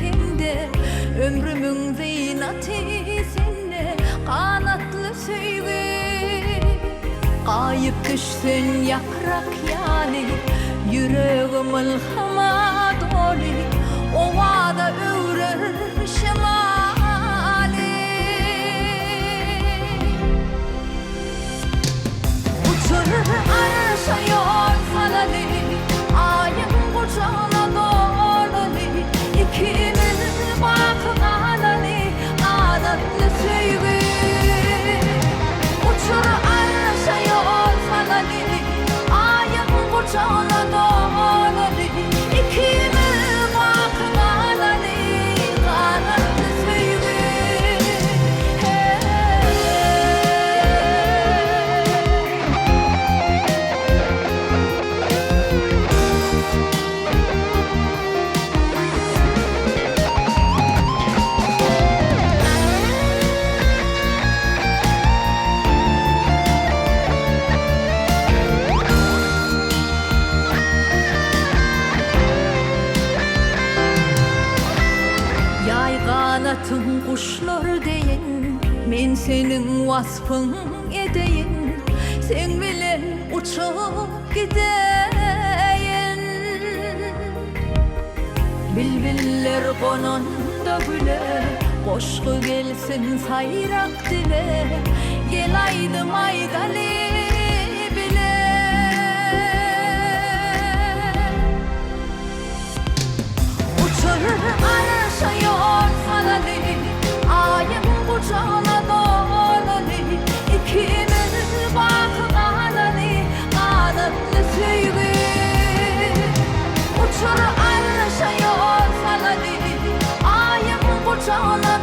Hem-de ömrümiň zynaty sende Ganatly söýgi Gaýyp düşsen ýaprak ýaly Ýüregim ylhama doly Owaza öwrer şemaly. Uçur arşa ýol salaly, Aýyň gujagyna dolaly, Ikimiz baky galaly, Ganatly söýgi. Uçur arşa ýol salaly, Aýyň gujagyna dolaly, Ikimiz baky galaly, Ganatly söýgi. Ýaý ganatyň guşlar deýin, Men seniň waspyň edeýin, Seň bilen uçup gideýin. Bilbiller gonanda güle, Goşgy gelsin saýrak dile, Gel aýdym aýdaly bile. Uçur arşa ýol salaly, Aýyň gujagyna dolaly, Ikimiz baky galaly, Ganatly söýgi. Uçur arşa ýol salaly, Aýyň gujagyna.